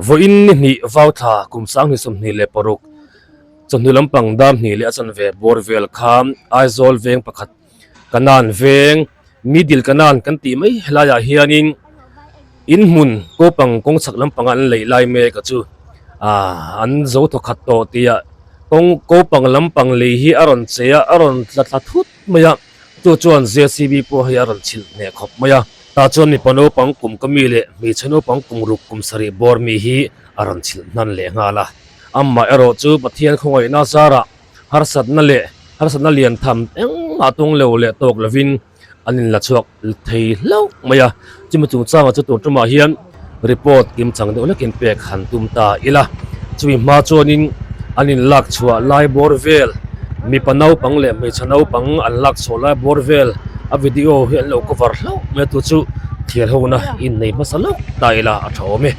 Vawiin ni hnih vauthla kum 2026 chawhnu lampang dar hnih leh a chanve bawr vel kha Aizawl veng pakhat Kanan veng Middle Kanan kan tih mai helaiah hianin in hmun kopang kawng chhak lampanga an leih lai mek a chu ah an zo thawkhat tawh tih ah kawng kopang lampang lei hi a rawn che a a rawn tla thla thut mai a. Chu chuan JCB pawh hei a rawn chhilh hneh khawp mai a, tah chuan mipa naupang kum ka mi leh hmeichhe naupang kum ruk kum sarih bawr mi hi a rawn chhilh hnan leh nghal a. Amah erawh chu Pathian khawngaihna zarah harsatna leh harsatna lian tham engmah tung lo leh tawk lovin an inla chhuak thei hlauh mai a. Chumi chungchangah chu tun tumah hian report kim chang deuh hlekin pek han tum ta ila. Chumi hma chuanin an inlak chhuah lai bawr vel, mipa naupang leh hmeichhe naupang an lak chhuah lai bawr vel a video hi an lo cover hlauh mai a, tu chu thial hona innei hmasa lawk ta ila a tha awm e.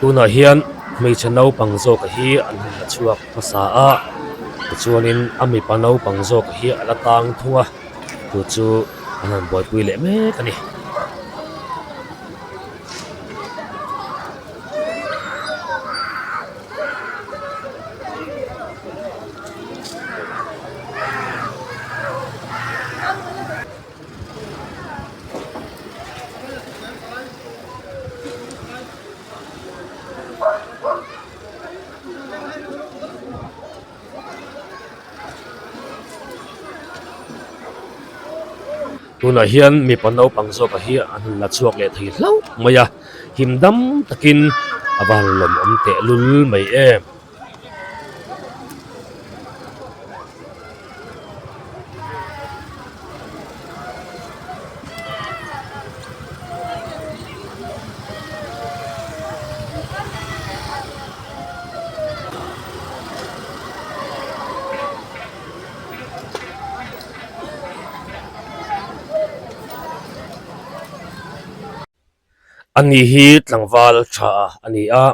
Tunah hian hmeichhe naupang zawk hi an han la chhuak hmasa a tichuanin a mipa naupang zawk hi a la tang thung a chu chu an han buaipui leh mek a ni. Tunah hian mipa naupang zawk hi an la chhuak leh thei hlauh mai a, him dam takin a van lawmawm tehlul mai em. Ani hi tlangval tha a ni a,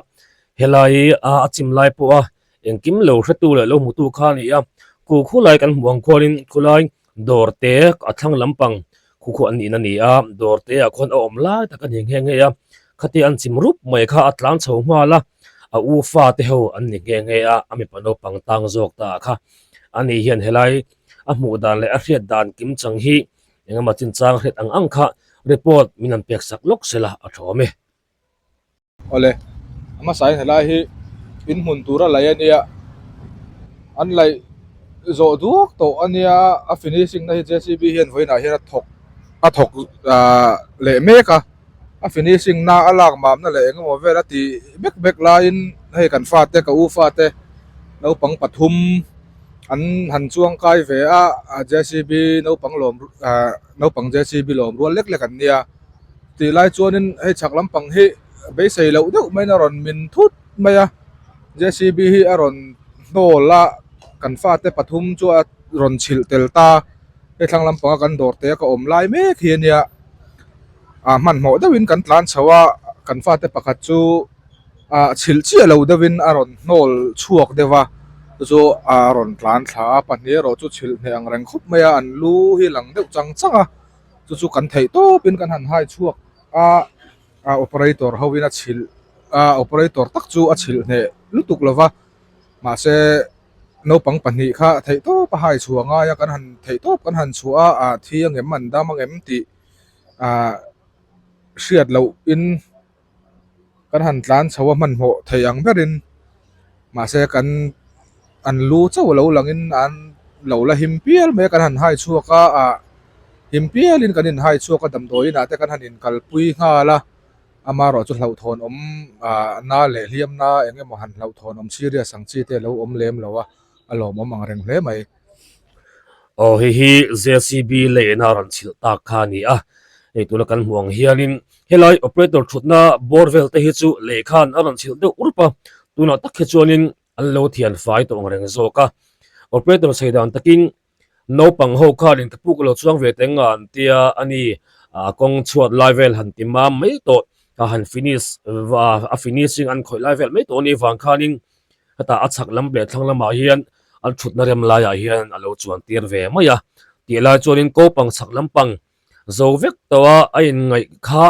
helai a a chim lai pawha engkim lo hretu leh lo hmutu kha a ni a, khu khulai kan hmuh ang khuanin khulai dawr te a thlang lampang khu khu an nihna a ni a, dawr te ah khuan a awm lai tak a ni nghe nghe a, khatia an chim rup mai kha a tlang chho nghal a, a u fa te ho an ni nghe nghe a, a mipa naupang tang zawk ta kha ani hian helai a hmuh dan leh a hriat dan kim chang hi Engemaw chinchang hriat ang ang kha report min han pek sak lawk sela a tha awm e. Awle, a hmasain helai hi in hmun tur a laih a nia, an laih zawh duak tawh a nia, a finishing na hi JCB hian vawiinah hian a thawk a thawk ahh leh mek a, a finishing na a lak mamna leh engemaw vel a tih bek bek laiin hei kan fate ka u fate naupang pathum. An han chuang kai ve a JCB naupang lawm ahh naupang JCB lawm rual lek lek an nia tih lai chuanin hei chhak lampang hi beisei loh deuh maiin a rawn min thut mai a JCB hi a rawn hnawl a kan fate pathum chu a rawn chhilh tel ta hei thlang lampanga kan dawr te a ka awm lai mek hi a nia ah hmanhmawh deuhin kan tlan chho a kan fate pakhat chu. ah chhilh chiah lo deuhin a rawn hnawl chhuak deuh a chu chu a rawn tlan thla a pahnih erawh chu chhilh hneh ang reng khawp mai a an lu hi lang deuh chang chang a chu chu kan theih tawpin kan han hai chhuak a ah operator ho in a chhilh a operator tak chu a chhilh hneh. lutuk lo va mahse naupang pahnih kha theihtawp a hai chhuah ngai a kan han theihtawp kan han chhuah a ah thi ang em an dam ang em tih ah hriat loh in kan han tlan chho a hmanhmawh thei ang berin mahse kan an lu chauh lo langin an lo la him pial mai a kan han hai chhuak a ah him pialin kan inhai chhuak a damdawi inah te kan han inkalpui nghal a amaherawh chu hlauhthawn awm ah na leh hliam na eng emaw han hlauhthawn awm serious ang chi te a lo awm lem lo a a lawmawm ang reng hle mai. Aw hei hi J_C_B lane a rawn chhilh tak kha a ni a hei tuna kan hmuh ang hianin helai operator thutna bawr vel te hi chu lei khan a rawn chhilh deuh urp a tunah tak hi chuanin an lo thian fai tawh ang reng zawk a operator chei dan takin naupang ho khan in ka puk lo chuang ve teng a an tia a ni a kawng chhuat lai vel han ti mam mai tawh a han finish a finishing an khawih lai vel mai tawh a nih vang khanin Hetah a chhak lam leh thlang lamah hian an thutna rem laiah hian a lo chuan tir ve mai a, tih lai chuanin kopang chhak lampang zo vek tawh a a inngaih kha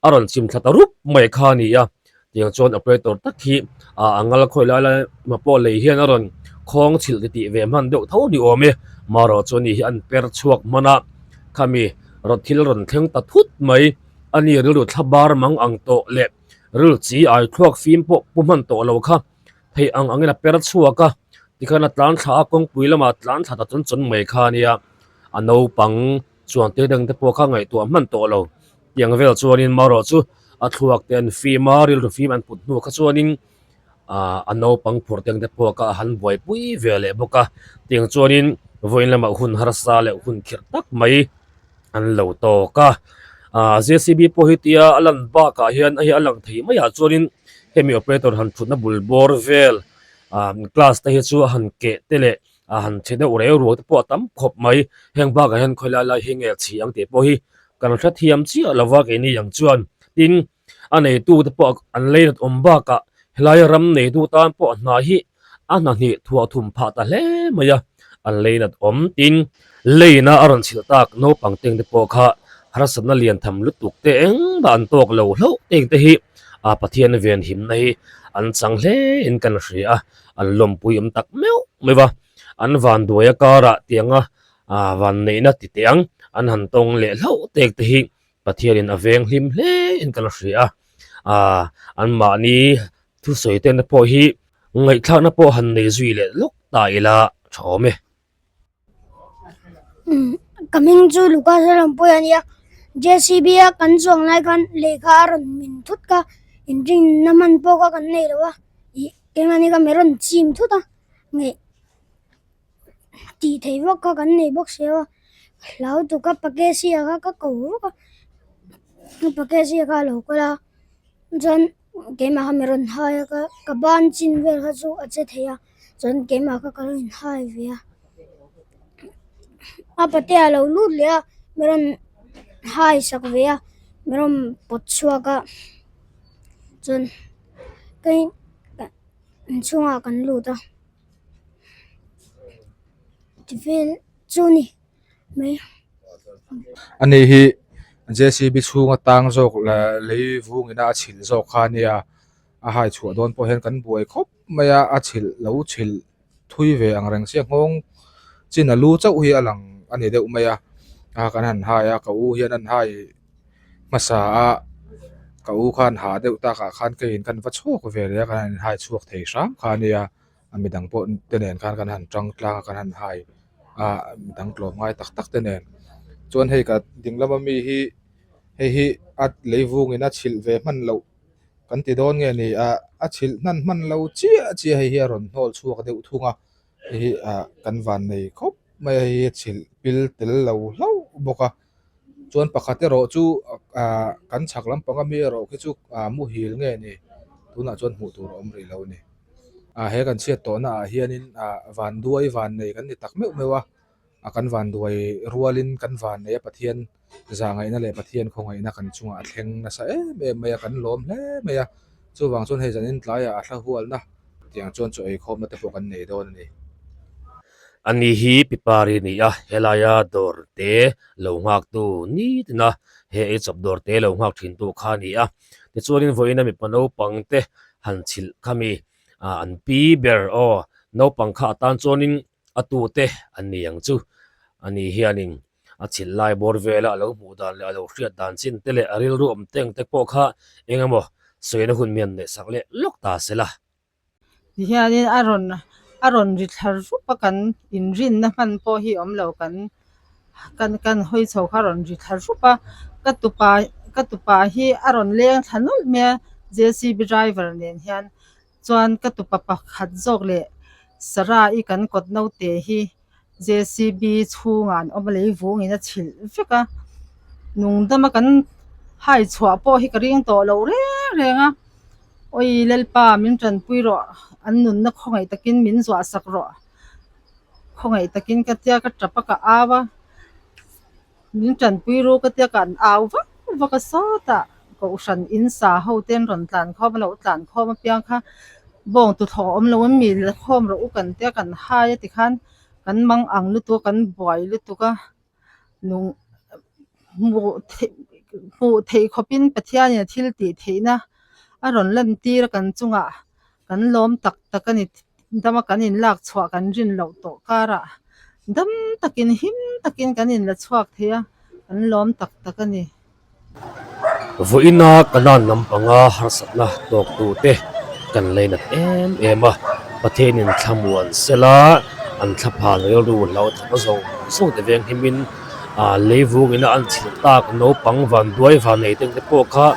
a rawn chim thla ta rup mai kha a ni a, tiang chuan operator tak hi ah a ngal khawi lai lai hma pawh lei hian a rawn khawng chhilh ti tih ve hman deuh tho ni awm e, marawh chuan ni hi an per chhuak hman a, khami rawn thil rawn thleng ta thut mai a ni rilru thla bar mang ang tawh leh. Ril chi ai thluak fim pawh pu hman tawh lo kha theih ang angin a per chhuak a tikhan a tlan thla a kawngpui lamah tlan thla ta chawn chawn mai kha a nia a naupang chuan te dang te pawh kha ngaihtuah hman tawh lo tiang vel chuanin marawh chu a thluak te an fim a rilru fim an put hnu kha chuanin ah a naupang phur te ang te pawh kha a han buaipui ve leh bawk a tiang chuanin vawiin lamah hun harsa leh hun khirh tak mai. An lo tawk a, ah J_C_B pawh hi tia a lan bakah hian hei a lang thei maiah chuanin hemi operator han thutna bul bawr vel ah glass te hi chu a han keh te leh a han chhe deuh reu ruak te pawh a tam khawp mai heng bakah hian khawi lai lai hi nge chhi ang tih pawh hi kan hrethiam chiah lo va keini ang chuan tin a neitu te pawh an lei nat awm bakah helai ram neitu tan pawh hna hi a hna hnih thuah thum phah ta hle mai a, an lei nat awm tin leina a rawn chhilh tak naupang teng te pawh kha harsatna lian tham lutuk te engmah an tawk lo hlauh teng te hi a Pathian ven himna hi an chang hle in kan hria a, an lawmpui awm tak meuh meuh a, an vanduai a karah tianga vanneihna ti teh ang an han tawng leh hlauh tek te hi Pathianin a veng hlim hle in ka la hria a, aah anmahni thusawi te na pawh hi ngaihthlakna pawh han nei zui leh lawk ta ila tha awm e. Umm ka hming chu Lucas a rawn pawi a nia J_C_B a kan chuang lai khan lehkha a rawn min thut kha inrinna hman pawh kha kan nei lo a ih engemaw kha min rawn chim thut a nge. Tih theih vak kha kan nei bawk si a hlau tuk a pakesia kha ka ko vak a pakesia kha a lo kal a chuan keimah kha mi rawn hai a ka ban chin vel kha chu a che thei a chuan keimah kha ka lo in hai ve a a patea a lo lut leh a mi rawn hai sak ve a mi rawn pawt chhuak a chuan ka inchhungah kan lut a. Ti vel chu ni mai. Ani hi J_C_B chhunga tang zawk lei vungin a chhilh zawk kha ania a hai chhuah dawn pawh hian kan buai khawp mai a a chhilh lo chhilh thui ve ang reng sia nghawng chin a lu chauh hi a lang a ni deuh mai a a kan han hai a ka u hian an hai hmasa a ka u khan hah deuh takah khan keiin kan va chhuak ve leh a kan han inhai chhuak thei hram kha ania a midang pawh te nen khan kan han tang tlang a kan han hai a midang tlawm ngai tak tak te nen chuan hei ka ding lama mi hi hei hi a lei vungin a chhilh ve hman loh kan ti dawn nge ni a a chhilh hnan hman lo chiah chiah hei hi a rawn hnawl chhuak deuh thung a hei hi ah kan van nei khawp mai a hei hi a chhilh pil tel lo hlauh bawk a chuan pakhat erawh chu ah kan chhak lampang ami erawh khi chu ah muhil nge ni tunah chuan hmuh tur a awm rih lo a ni ah he kan chhiat tawh na ah hianin ah vanduai vannei kan ni tak meuh meuh a a kan vanduai rualin kan vannei a Pathian zahngaihna leh Pathian khawngaihna kan chungah a thleng nasa em em mai a kan lawm hle mai a chuvang chuan hei zanin tlaiah a thla hualna tiang chuan chaw eikhawmna te pawh kan nei dawn a ni. Ani hi Pipari a ni a, helaia dawr te lo nghaktu nitin a, he eichawp dawr te lo nghak thintu kha a ni a. Tichuanin vawiin a mipa naupang te han chhilh kha mi. Ah an pi ber aw naupang kha atan chuanin a tute an ni ang chu ani hianin a chhilh lai bawr vela a lo hmuh dan leh a lo hriat dan chin te leh a rilru awm teng te pawh kha eng emaw sawina hun mian neih sak leh lawk ta se la. Tihianin a rawn a rawn ri thla rup a kan inrinna hman pawh hi awm lo kan kan kan hawi chho kha a rawn ri thla rup a ka tupa ka tupa hi a rawn leng thla nawlh mai a J C B driver nen hian chuan ka tupa pakhat zawk leh Sarah-i kan kawt naute hi J C B chhungah an awm a lei vungin a chhilh vek a nungdama kan hai chhuah pawh hi ka ring tawh lo reng reng a awi Lalpa min tanpui rawh an nunna khawngaih takin min zuah sak rawh khawngaih takin ka tia ka tap a ka au a min tanpui ru ka tia ka an au vak vak a sawtah kohhran in sa ho te an rawn tlan khawm a lo tlan khawm apiang kha bawng tuthlawh a awm lo a mi la khawm rawh u kan tia kan hai a tikhan kan mang ang lutuk a kan buai lutuk a nung hmuh theih hmuh theih khawpin Pathianin a thil tih theihna a rawn lan tir a kan chungah kan lawm tak tak a ni dama kan inlak chhuah kan rin loh tawh karah dam takin him takin kan inla chhuak thei a kan lawm tak tak a ni. Vawiina Kanan lampanga harsatna tawktute kan leinat em em a, Pathianin thlamuan sela an thlaphan rilru hlauthawm zawng zawng te veng himin leivungin a an chhilh tak naupang vanduai vannei te pawh kha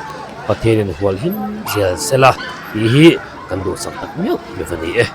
Pathianin hual him zel sela tih hi kan duhsak tak meuh meuh a ni e.